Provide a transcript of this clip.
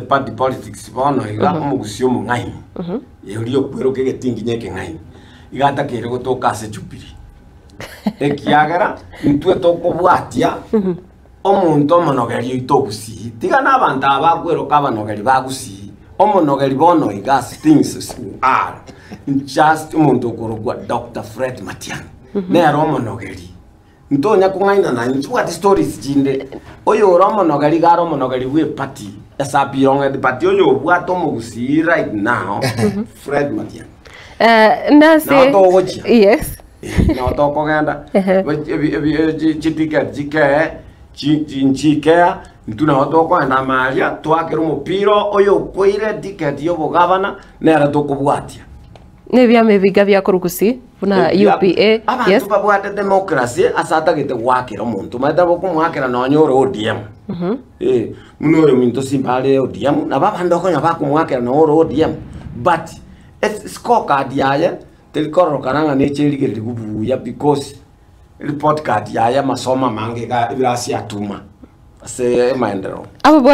party politics bono iga, omogusii omong'aini, oria okweroka egetingi ekeng'aini, iga atakeire gotoka ase Jubilee. Ekiagera intwe tokobwatia omonto omonogeri oito ogusii, tiga na abanto aba bakweroka abanogeri ba gusii, omonogeri bono iga as things are, just omonto okorokwa Doctor Fred Matiang'i, nere omonogeri. Ntonya kong'ainana ntibwati stories chinde, oyore omonogeri iga are omonogeri bw'eparty ase apirong'ete but oyo obwate omogusii right now, Fred Matiang'i. Eh, nase Nao togochia. Yes. Nao tokogenda Ehe. ebi- ebi- eh, chi- chiticket chikee chi- chi- nchikea intwe nao tokogenda amaria twakere omopira oyo okoire ticket ya obogavana nere tokobwatia. Nebiama ebiga bia korwa gusii buna Ebia- UPA. Abanto Yes. babwate democracy ase atagete goakera omonto omanyete nabo okomoakera nonye ore ODM. Eh, buna oyo ominto simba are ODM nabo abande okonya bakomoakera nonye ore ODM but es- scorecard yaye teri kororokana ng'a neche erigererigwe buya because report card yaye amasomo amange iga ebirasi atuma ase amaenderero. Abwo.